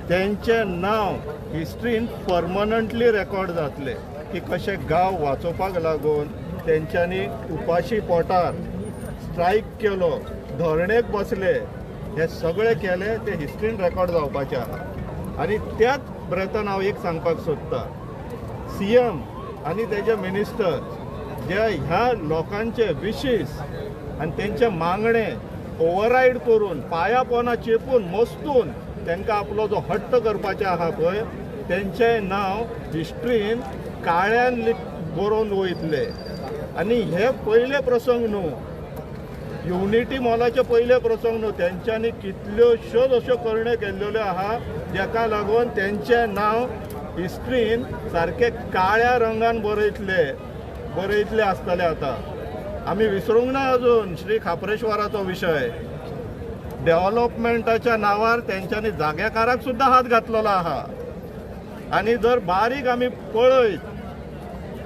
तेंचें नांव हिस्ट्रीन परमनंटली रेकॉर्ड जातलें की कशें गांव वाचोवपाक लागून तेंच्यांनी उपाशी पोटार स्ट्रायक केलो, धरणेक बसले, हे सगळे केले ते हिस्ट्रीन रेकॉर्ड जावपाचें आहा. आनी त्याच ब्रेथान हांव एक सांगपाक सोदतां, सी एम आनी तेजे मिनिस्टर जे ह्या लोकांचे विशीस आनी तेंचे मागणे ओवररायड करून पांया पोना चेपून मस्तून तांकां आपलो जो हट्ट करपाचें आहा पळय तेंचें नांव हिस्ट्रीन काळ्यान बरोवन वयतले. आनी हे पयले प्रसंग न्हू, युनिटी मॉलाचे पयले प्रसंग न्हू, तेंच्यांनी कितल्योश्योच अश्यो करण्यो केल्ल्यो आहा जेका लागून तेंचें नांव हिस्ट्रीन सारकें काळ्या रंगान बरयतले आसतले. आतां आमी विसरूंक ना अजून श्री खाप्रेश्वराचो विशय. डेव्हलपमेंटाच्या नांवार तेंच्यांनी जागेकाराक सुद्दां हात घातलेलो आहा. आनी जर बारीक आमी पळयत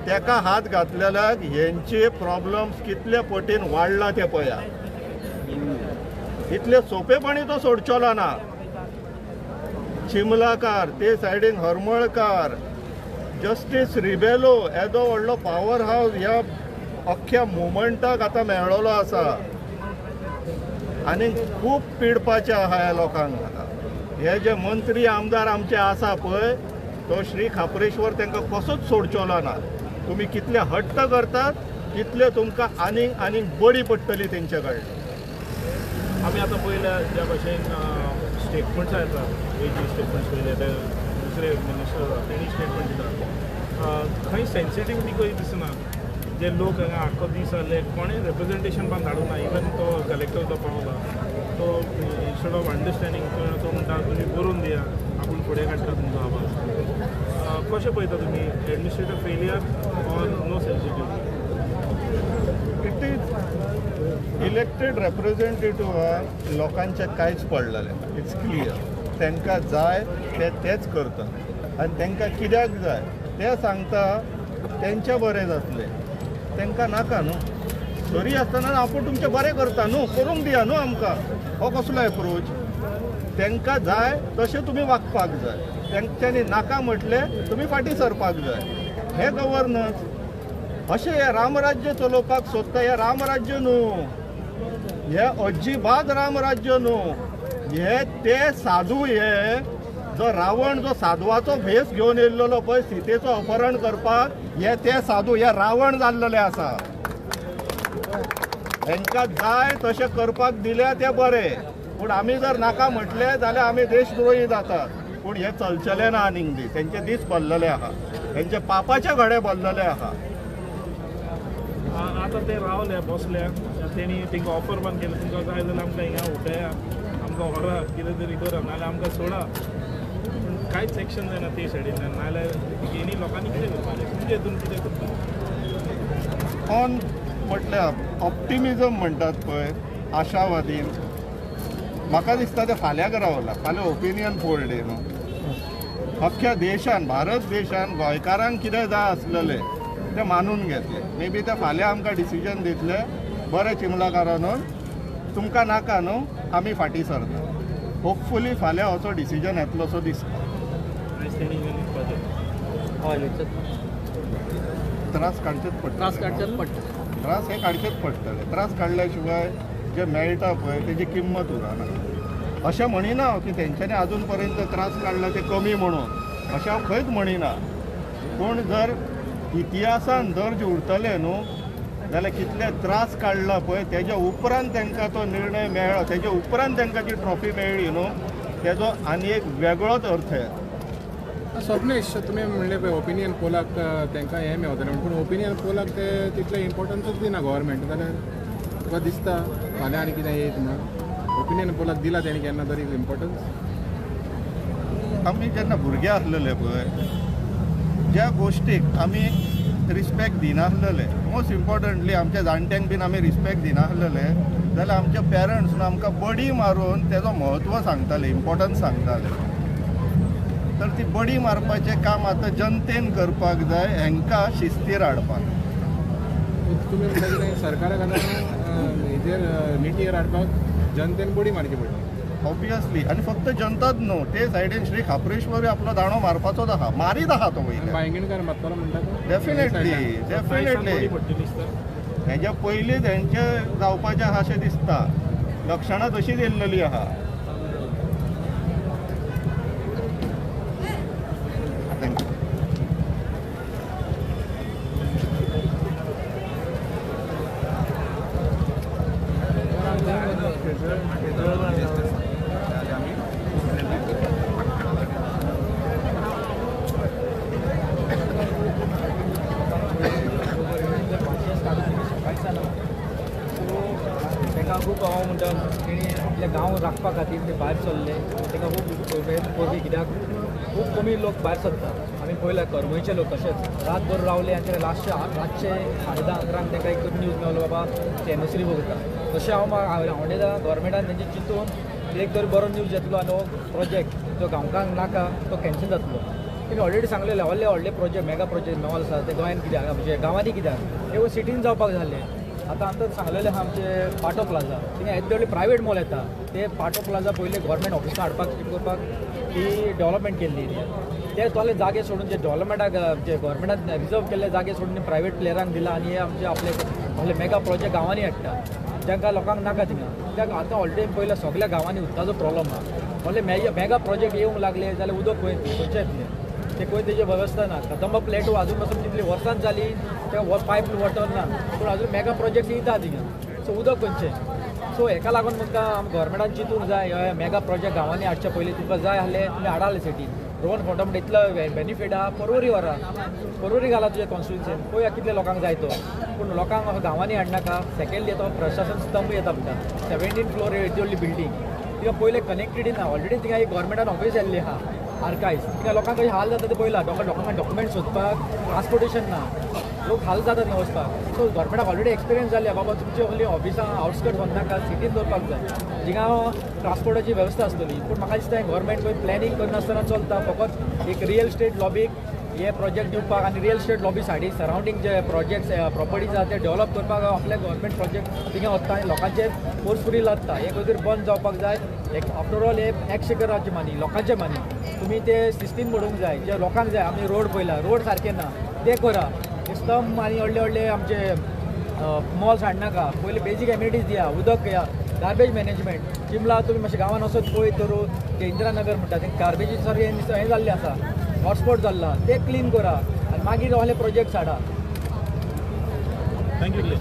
तेका हात घातलेल्याक हेंचे प्रॉब्लम्स कितले पटीन वाडला ते पळया. इतले सोंपेपणी तो सोडचोलो ना. चिमलाकार ते सायडीन हरमळकार, जस्टीस रिबेलो येदो व्हडलो पावर हावज ह्या अख्ख्या मुवमेंटाक आतां मेळ्ळोलो आसा आनी खूब पिडपाचें आहा ह्या लोकांक. आतां हे जे मंत्री आमदार आमचे आसा पळय तो श्री खाप्रेश्वर तांकां कसोच सोडचोलो ना. तुमी कितले हट्ट करतात तितले तुमकां आनीक आनीक बडी पडटली तेंचे कडल्यान. आमी आतां पयल्या ज्या भशेन स्टेटमेंट्स येतात, एजी स्टेटमेंट्स पयले ते दुसरे मिनिस्टर तेणी स्टेटमेंट दिता, खंय सेन्सिटिविटी खंय दिसना. जे लोक हांगा आख्खो दीस जाले कोणें रिप्रेजेंटेशन पण धाडूंक ना. इवन तो कलेक्टर जो पावला तो इन्स्टेड ऑफ अंडरस्टँडींग तो म्हणटा तुमी बरोवन दिया, आपूण फुडें काडटा तुमचो आवाज. कशें पळयता तुमी administrative failure or no sensitivity? It is elected रेप्रेजेंटेटिव्हाक लोकांचें कांयच पडलेलें ना. It's clear. तांकां जाय ते तेच करता आनी तांकां कित्याक जाय ते सांगता, तेंचें बरें जातलें. तांकां नाका न्हू, तरी आसतना आपूण तुमचें बरें करता न्हू, करूंक दिया न्हू आमकां. हो कसलो एप्रोच? तांकां जाय तशें तुमी वागपाक जाय, तेंच्यांनी नाका म्हटलें तुमी फाटीं सरपाक जाय. हें गवर्नन्स. अशें हें रामराज्य चलोवपाक सोदता. हें रामराज्य न्हू, हें अजिबात रामराज्य न्हू. हे ते साधू, हे जो रावण जो साधवाचो भेस घेवन येयल्लो पळय सीतेचो अपहरण करपाक, हे ते साधू, हे रावण जाल्लेले आसा. हेंकां जाय तशें करपाक दिल्या तें बरें, पूण आमी जर नाका म्हटलें जाल्यार आमी देशद्रोही जातात. पूण हें चलचेलें ना आनीक दीस. तेंचे दीस भरलेले आहा, तेंचे पापाचे घडे भरलेले आहा. आतां ते रावले बसले, तेणी तांकां ऑफर पण केलें तुमकां जाय जाल्यार आमकां हिंगा उठया, आमकां व्हरा, कितें तरी करा, नाजाल्यार आमकां सोडा. पूण कांयच एक्शन जायना ते सायडींतल्यान. नाजाल्यार हेणी लोकांनी कितें करपाचें, तुमचे हितून कितें करपाचें? ऑन म्हटल्यार ऑप्टिमिजम म्हणटात पळय, आशावादीन म्हाका दिसता तें फाल्यांक रावला. फाल्यां ओपिनियन पोल डे न्हू. अख्ख्या देशान, भारत देशान गोंयकारांक कितें जाय आसलेलें तें मानून घेतलें. मे बी ते फाल्यां आमकां डिसिजन दितले, बरें चिमलाकारानून तुमकां नाका न्हू, आमी फाटीं सरता. होपफुली फाल्यां असो डिसिजन येतलो असो दिसता. त्रास काडचेच पडटा, त्रास काडचेच पडटा, त्रास हे काडचेच पडटले. त्रास काडल्या शिवाय जे मेळटा पळय तेजी किंमत उरना. अशें म्हणिना हांव की तेंच्यांनी आजून पर्यंत त्रास काडला ते कमी म्हणून, अशें हांव खंयच म्हणिना. पूण जर इतिहासान दर्ज उरतलें न्हू जाल्यार कितले त्रास काडला पळय तेज्या उपरांत तांकां तो निर्णय मेळ्ळो, तेज्या उपरांत तांकां ती ट्रॉफी मेळ्ळी न्हू, तेजो आनी एक वेगळोच अर्थ येता. स्वप्नेश, तुमी म्हणलें पळय ओपिनियन पोलाक तांकां हें मेवतलें, पूण ओपिनियन पोलाक ते तितलें इम्पोर्टन्सूच दिना गव्हर्मेंट, जाल्यार तुका दिसता फाल्यां आनी कितें येयत म्हणून ओपिनियन पोलाक दिला तेणी केन्ना तरी इम्पोर्टन्स? आमी जेन्ना भुरगे आसलेले पळय ज्या गोश्टीक आमी रिस्पेक्ट दिनासलेले, मोस्ट इम्पॉर्टंटली आमच्या जाणट्यांक बीन आमी रिस्पेक्ट दिनासलेले, जाल्यार आमचे पेरंट्स न्हू आमकां बडी मारून तेजो म्हत्व सांगताले, इम्पॉर्टन्स सांगताले. तर ती बडी मारपाचें काम आतां जनतेन करपाक जाय, हांकां शिस्तीर हाडपाक. तुमी म्हणटा कितें सरकाराक आतां हेजेर निटीर हाडपाक जनतेन बडी मारची पडली ऑब्वियसली. आनी फक्त जनताच न्हू, ते सायडीन श्री खाप्रेश्वरूय आपलो दांडो मारपाचोच आहा, मारीत आहा तो वयल्यान. बायंगिणकार मारतलो म्हणटा? डेफिनेटली डेफिनेटली हेज्या पयलीं तेंचें जावपाचें आहा अशें दिसता, लक्षणां तशीच येयल्लेली आहा. खूब हांव म्हणटा तेणी आपल्या गांव राखपा खातीर ते भायर सरले, तांकां खूब परबी, कित्याक खूब कमी लोक भायर सरता. आमी पळयला करमयचे लोक तशेंच रातभर रावले आनी ते लास्टचे रातचे 10:30 11 तांकां एक न्यूज मेळलो बाबा ते एनओसी बघता. तशें हांव आवडटा गव्हर्मेंटान तेंचे चिंतून एक तरी बरो न्यूज येतलो आनी हो प्रोजेक्ट जो गांवकांक नाका तो कॅन्सल जातलो. तेणी ऑलरेडी सांगलेले व्हडले व्हडले प्रोजेक्ट, मेगा प्रोजेक्ट मॉल आसा ते गोंयांत कित्याक, म्हणजे गांवांनी कित्याक, ते सिटीन जावपाक जाल्ले. आतां आमकां सांगलेलें आहा आमचे पाटो प्लाजा, थिंगा येदे व्हडले प्रायवेट मॉल येता, ते पाटो प्लाजा पयलीं गव्हर्मेंट ऑफिसां हाडपाक करपाक ती डेव्हलपमेंट केल्ली. ते तोले जागे सोडून जे डेव्हलपमेंटाक जे गव्हर्मेंटान रिजर्व केल्ले जागे सोडून प्रायवेट प्लेयरांक दिला आनी हे आमचे आपले व्हडले मेगा प्रोजेक्ट गांवांनी हाडटा जांकां लोकांक नाका थिंगा. कित्याक आतां ऑलरेडी पयल्या सगल्या गांवांनी उदकाचो प्रोब्लम आहा. व्हडले मेगा प्रोजेक्ट येवंक लागले जाल्यार उदक खंय खंयचें येतलें, ते खंय तेजी वेवस्था ना. कदंबा प्लेटू आजून पासून कितली वर्सां जाली ते पायप वटर ना, पूण अजून मेगा प्रोजेक्ट येता थिंगा. सो उदक खंयचें? सो हेका लागून म्हाका गव्हर्मेंटान चिंतूंक जाय मेगा प्रोजेक्ट गांवांनी हाडचे पयलीं. तुमकां जाय आहले तुमी हाडाले सिटीन. रोहन फोंडा म्हणटा इतलो बेनिफीट आहा, परवरी व्हरा, परवरी घाला तुज्या कॉन्स्टिट्युन्सीन, पळोवया कितले लोकांक जाय तो. पूण लोकांक गांवांनी हाडनाका. सेकेंडली तो प्रशासन स्तंभ येता म्हणटा, 17 फ्लोर येदी व्हडली बिल्डींग, तिका पयलें कनेक्टिविटी ना. ऑलरेडी थिंगा एक गव्हर्मेंटान ऑफिस येल्ली आहा आर्कायव्स, थिंगा लोकांक कशें हाल जाता ते पळयला, डॉक्युमेंट सोदपाक ट्रान्सपोर्टेशन ना, लोक हाल जाता थंय वचपाक. सो गव्हर्मेंटाक ऑलरेडी एक्सपिरियन्स जाल्ली बाबा तुमचे व्हडली ऑफिसां आउटस्कर्ट वचनाका, सिटीन दवरपाक जाय जिंगा ट्रान्सपोर्टाची वेवस्था आसतली. पूण म्हाका दिसता गव्हर्मेंट खंय प्लॅनिंग करनासतना चलता, फकत एक रियल इस्टेट लॉबीक हे प्रोजेक्ट दिवपाक आनी रियल इस्टेट लॉबी सायडीक सरावंडींग जे प्रोजेक्ट्स प्रॉपर्टीज आहा ते डेव्हलप करपाक आपले गव्हर्मेंट प्रोजेक्ट थिंगा वता आनी लोकांचेर फोर्सफुली लागता. हे खंय तरी बंद जावपाक जाय. एक आफ्टर ऑल हे एक्शेकराचे मानी, लोकांचे मानी, तुमी ते सिस्टीम मोडूंक जाय. जे लोकांक जाय, आमी रोड पळयला, रोड सारके ना ते करा. स्तंभ आनी व्हडले व्हडले आमचे मॉल्स हाडनाका, पयलीं बेजीक एम्युनिटीज दिया, उदक या, गार्बेज मॅनेजमेंट. चिमला तुमी मातशें गांवान वचत पळय तर ते इंदिरानगर म्हणटा ते गार्बेजी सारकें हें जाल्लें आसा, हॉटस्पॉट जाल्ला, ते क्लीन करा आनी मागीर असले प्रोजेक्ट्स हाडा. Thank you.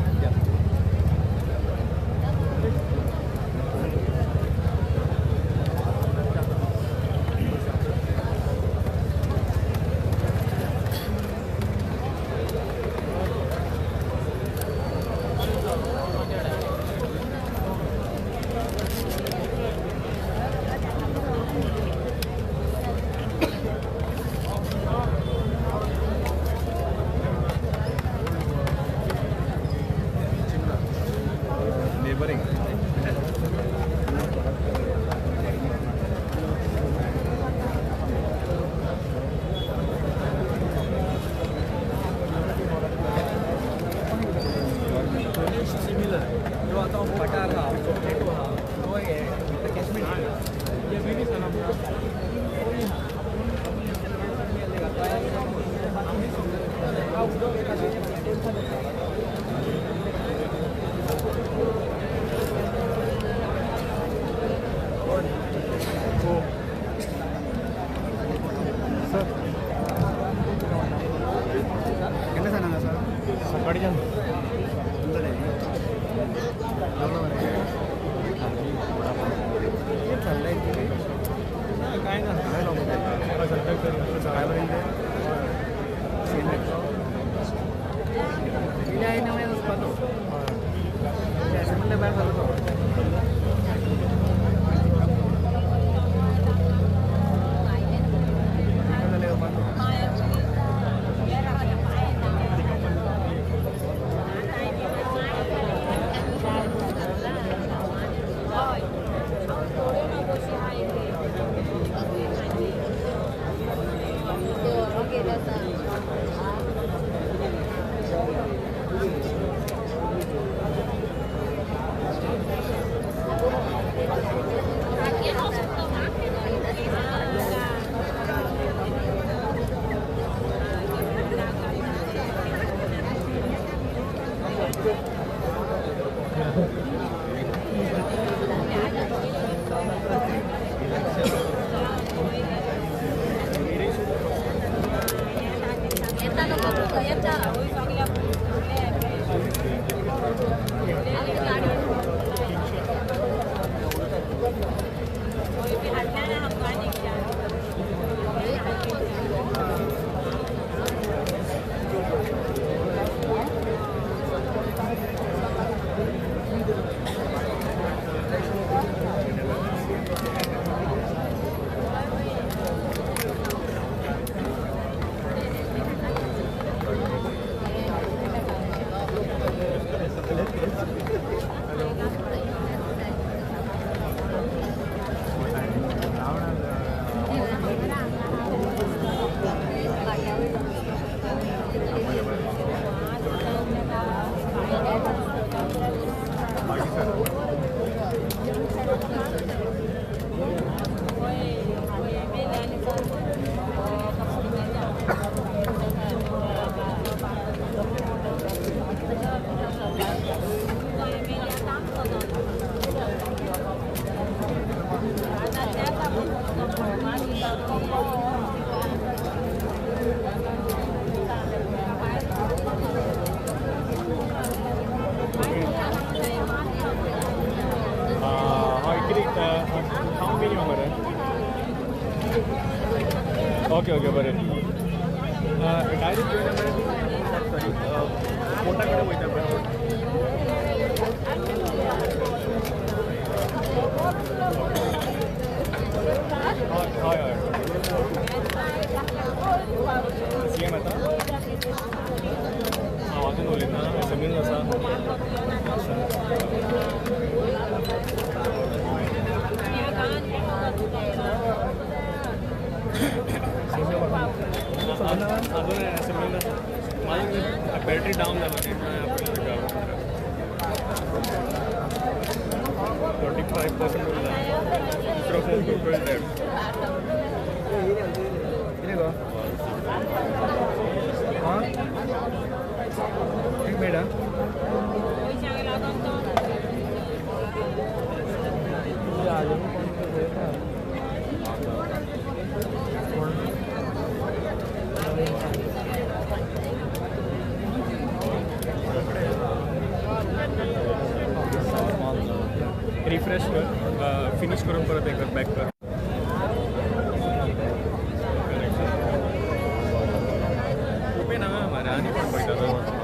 ओके ओके बरें डायरेक्ट कोर्टा कडेन वयता पळय. हय हय सी एम येता हांव अजून उलयतना एसेंब्लीन आसा. अजून एसेंब्लीन आसा. मागीर बॅटरी डावन जालो 25% उरला. दुसरो फोन टोटल डेड. कितें गो आं एक मिनट. रिफ्रेश कर, फिनिश करून परत हे कर, बॅक कर. ओपन हांगा मरे आनी कोण पळयता तो.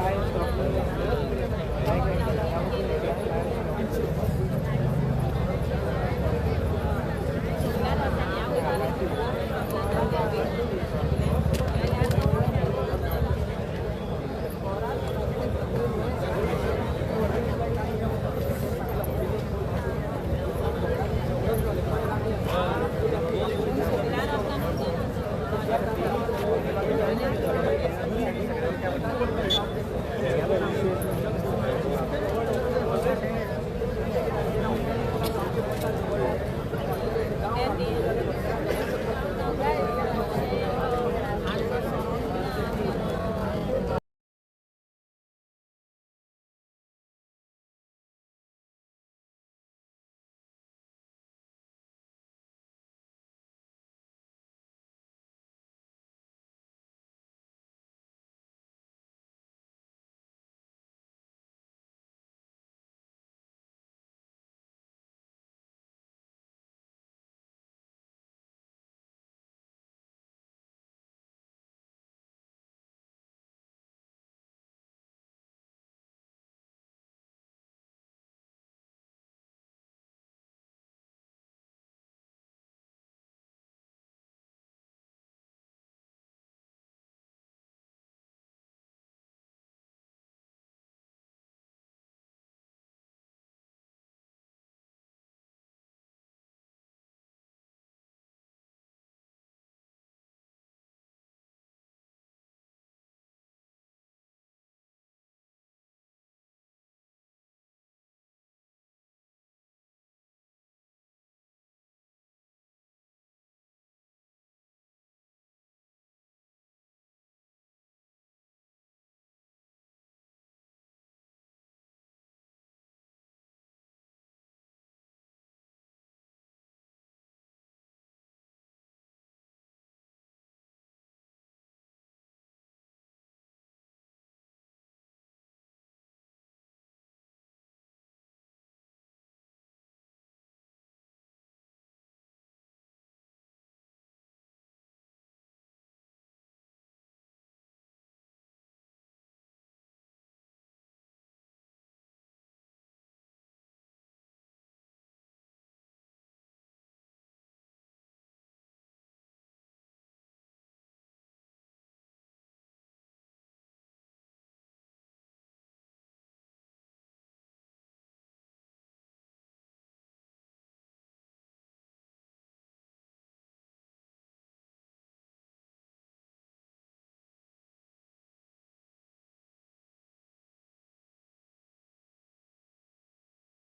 Right.